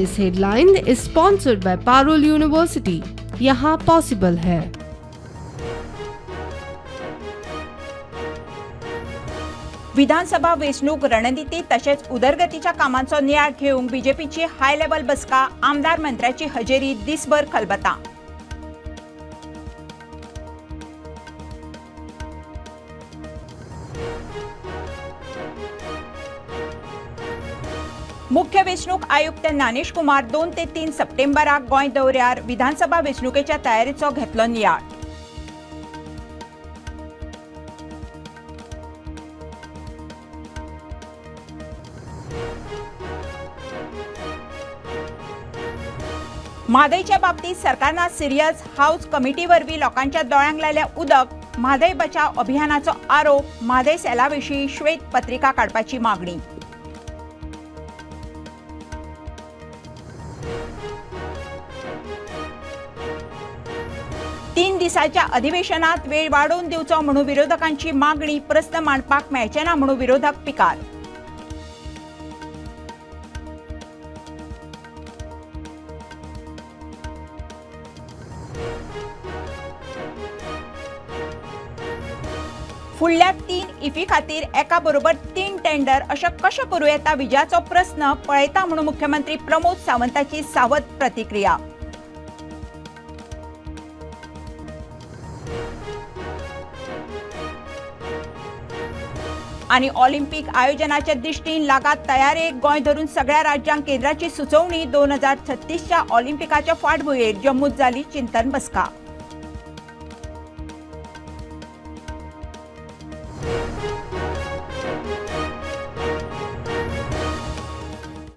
This headline is sponsored by Parul University. यहाँ possible है। विधानसभा वेंचणूक रणनिती तशेंच उदरगतीच्या कामांचो नियाळ घेवंक बीजेपीची हाय लेव्हल बसका. आमदार मंत्र्याची हजेरी. दिसभर खलबतां. मुख्य वेंचणूक आयुक्त ज्ञानेश कुमार 2 ते 3 सप्टेंबराक गोंय दौऱ्यार. विधानसभा वेंचणुकेच्या तयारीचो घेतलो नियाळ. म्हादयच्या बाबतीत सरकारना सिरियस. हाऊस कमिटीवरवीं लोकांच्या दोळ्यांक लायल्या उदक. म्हादय बचाव अभियानाचो आरोप. म्हादय सेलाविशीं श्वेत पत्रिका काडपाची मागणी. 3 दिसाच्या अधिवेशनात वेळ वाडोवन दिवचो म्हणून विरोधकांची मागणी. प्रस्न मांडपाक मेळचे ना म्हणून विरोधक पिकार. फुडल्या 3 इफी खातीर एका बरोबर 3 टेंडर अशें कशें करूं येता विजाचो प्रस्न पळयता म्हणून मुख्यमंत्री प्रमोद सावंताची सावध प्रतिक्रिया. आनी ऑलिम्पिक आयोजनाच्या दृश्टीन लागात तयारेक. गोंय धरून सगळ्या राज्यांक केंद्राची सुचोवणी. 2036च्या ऑलिम्पिकाच्या फाटभुंयेर जम्मूत जाली चिंतन बसका.